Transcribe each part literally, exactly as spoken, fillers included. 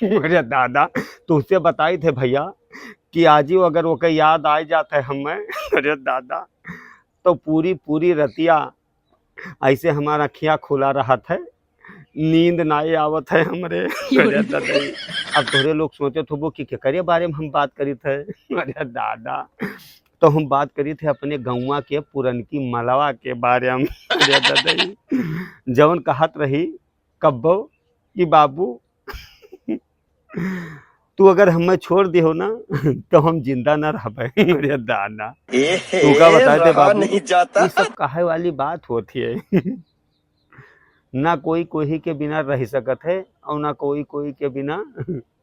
अरे दादा, तुहसे बताइत है भइया कि आजियो अगर ओके याद आइ जात है हमें, अरे दादा, तो पूरी, पूरी रतिया ऐसे हमार अखिया खुला रहत है, नींद नाई आवत है हमरे। अरे दादा, अब तोहरे लोग सोचत होबो कि केकरे बारे में हम बात करित है। अरे दादा, तो हम बात करित है अपने गौवा के पुरनकी मलवा के बारे में। अरे दादा, जवन कहत रही कब्बो कि बाबू, तू अगर हमें छोड़ दिहो ना, तो हम जिंदा ना रहबे। अरे दादा, ए, तू का बताए दे रहा बाबू, नहीं जाता। ये सब काहे वाली बात होती है? ना कोई कोई के बिना रह सकत है और ना कोई कोई के बिना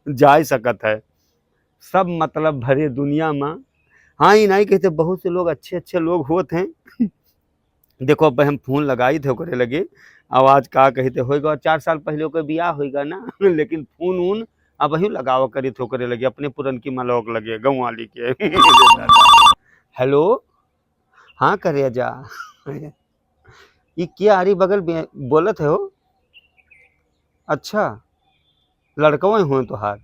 जा सकत है। सब मतलब भरे दुनिया में। हाँ, ये नहीं कहते, बहुत से लोग अच्छे अच्छे लोग होत हैं। देखो, अब हम फोन लगाइत है ओकरे लगे, आवाज का कहते होइगा, चार साल पहले ओकर बियाह होइगा ना, लेकिन फोन उन अब ही लगावा करित है ओकरे लगे, अपने पुरनकी मलवा के लगे, गाँव वाली के। हेलो, हाँ करे जा, ई के आरी बगल बे-, बोलत है हो? अच्छा, लड़कवे हुए तोहार?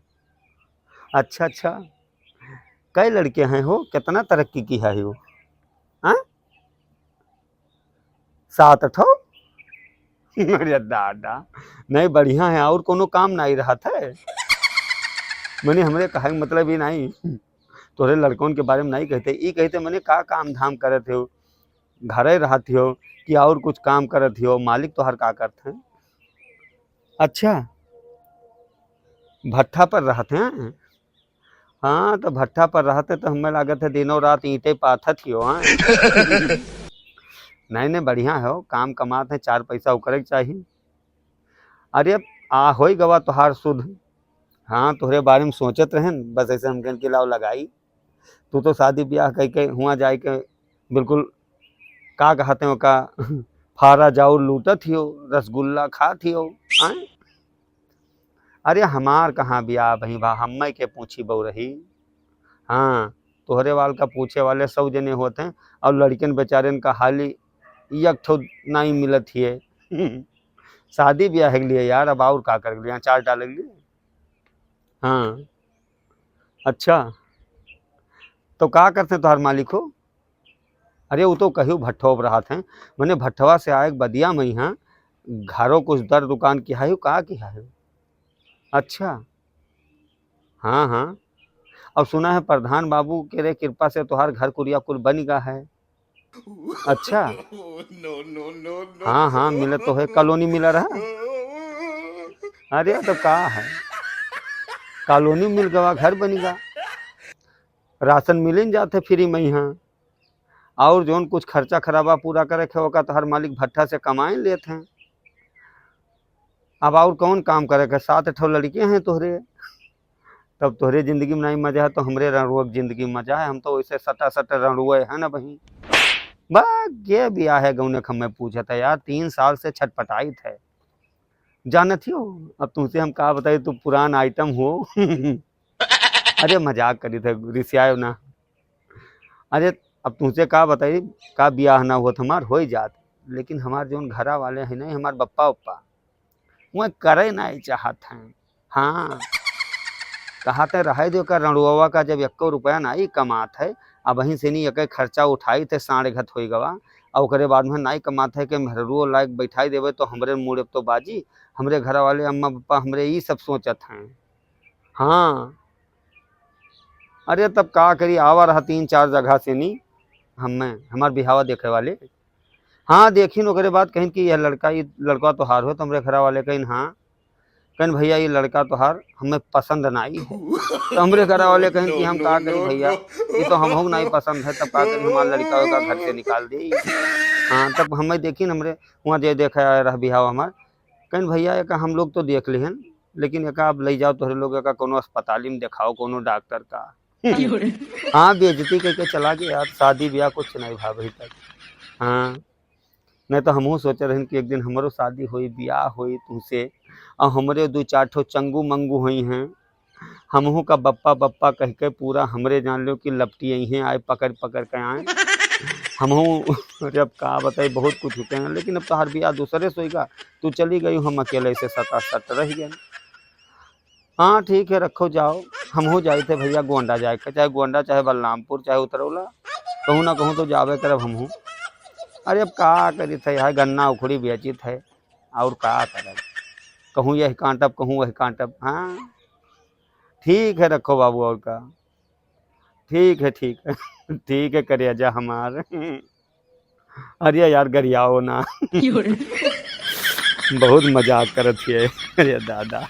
अच्छा, अच्छा, कै लड़के हैं हो? कितना तरक्की किहा है हो? हाँ? सात ठो? अरे दादा, नहीं, बढ़िया है, और कोनो काम नहीं रहत है। मने हमरे कहे के मतलब ई नहीं, तोहरे लड़कन के बारे में नहीं कहते, ई कहते मने का काम धाम करत हो, घरे रहत हो कि और कुछ काम करत हो, मालिक तोहर का करत हैं? अच्छा, भट्ठा पर रहत हैं? हाँ, तो भट्ठा पर रहते तो हमें लागत है दिनों रात ईंटे पाथत ही हो, हाँ? नहीं, नहीं, बढ़िया हो, काम कमात है, चार पैसा ओकरे के चाही। अरे, आ, होई गवा तोहार सुध। हाँ, तोहरे बारे में सोचत रहन, बस ऐसे हम कहन कि लाओ लगाई। तू तो शादी ब्याह कई के हुआ जाए के बिल्कुल, का कहते हैं ओका, फारा जाउर लूटत हियो, रसगुल्ला खात हियो, आय? अरे हमार कहाँ बियाह भई बा, हम्मै के पूछी बउरही। हाँ, तोहरे वाल का पूछे वाले सौ जने होत हैं, और लड़कन बेचारन का हाली एक ठो नाई मिलत हिये। शादी ब्याह के लिए यार, अब और का करे के लिए, अचार डाले के लिए। हाँ, अच्छा, तो का करते हैं तोहार मालिक हो? अरे, उ तो कहियो भट्ठो पर रहत हैं, मने भट्ठवा से आए के बदिया में यहाँ घरो कुछ दर दुकान किहा हो, का किहा हो? अच्छा, हाँ, हाँ, अब सुना है प्रधान बाबू के रे कृपा से तोहार घर कुरिया कुल बन गा है। अच्छा, हाँ, हाँ, मिला तो है, कॉलोनी मिला रहा। अरे, तो का है, कॉलोनी मिल गवा, घर बन गा, राशन मिलिन जात है फ्री में यहाँ। और जौन कुछ खर्चा खराबा पूरा करे के ओका तोहार मालिक भट्ठा से कमाए लेत हैं। अब और कौन काम करे के, सात ठो लड़के हैं तोहरे, तब तोहरे जिंदगी में नहीं मजा है तो हमरे रंडुआ के जिंदगी में मजा है। हम तो वैसे सटा सट रंडुआ है ना बही। बा, के बियाह है गौने खम्मे पूछत है यार, तीन साल से छटपटाइत है। जानत ही हो, अब तुमसे हम का बताई, तू पुरान आइटम हो। अरे मजाक करी थे, रिसियायो ना। अरे अब तुमसे का बताई, का बियाह ना होत, हमार होई जात, लेकिन हमार जौन घरा वाले हैं नहीं, हमार बप्पा उप्पा, वह करे नहीं चाहत हैं। हाँ, कहा ते रहे दे ओकर रंडुआ का, जब एको रुपया नहीं कमात है, अब वहीं से नहीं एक खर्चा उठाई थे, साढ़ घत होई गवा, और ओकरे बाद में नहीं कमात है कि मेहरुओ लायक बैठाई देवे तो हमरे मूड़े तो बाजी, हमरे घरा वाले अम्मा पप्पा हमरे ई सब सोचत हैं। हाँ, अरे तब का करी, आवा रहा तीन चार जगह से नी, हमें, हमार बिहावा देखे वाले। हाँ, देखिन ओकरे बाद कहिन कि यह लड़का, ये लड़का तोहार हो, तो हमरे घरा वाले कहिन हाँ, कहिन भैया ये लड़का तोहार हमें पसंद नाई है। तो हमरे घरा वाले कहिन कि हम का करी भैया, ये तो हमहू नाई पसंद है, तब का करी हमार लड़का का घर से निकाल दी। हाँ, तब हमें देखिन हमरे वहाँ जे देखे आए रहा बिहावा हमार, कहिन भैया एक हम लोग तो देख लिहन, लेकिन एका अब लई जाओ तोहरे लोग एका कोनो अस्पताली में देखाओ, कोनो डॉक्टर का। हाँ, बेइज्जती करके चला गया यार, शादी ब्याह कुछ नहीं भा अभी तक। हाँ, नहीं तो हमहू सोचे रहन कि एक दिन हमरो शादी होई, ब्याह होई तुमसे, और हमरे दो चार ठो चंगू मंगू होई हैं, हमहू का बप्पा बप्पा कह के पूरा हमरे जान लो कि लपटी आई हैं, आए पकड़ पकड़ के आए। हमहू, अरे अब का बताई, बहुत कुछ होते हैं, लेकिन अब तोहार ब्याह दूसरे से होइगा, तू चली गई, हम अकेले से सटा सट रह गए। हाँ, ठीक है, रखो, जाओ। हमहू जाइत है भइया, गोंडा जाए के, चाहे गोंडा, चाहे बलरामपुर, चाहे उतरौला, कहूँ ना कहूँ तो जाबे करब हमहू। अरे, अब का करी थे यार, गन्ना उखड़ी बेचित है, और का करब? कहूँ यह काटब, कहूँ वह काटब। हाँ, ठीक है, रखो बाबू, और का। ठीक है, ठीक है। ठीक है, करेजा हमार। अरे यार, गरियाओ ना। बहुत मजाक करत हिए। अरे दादा।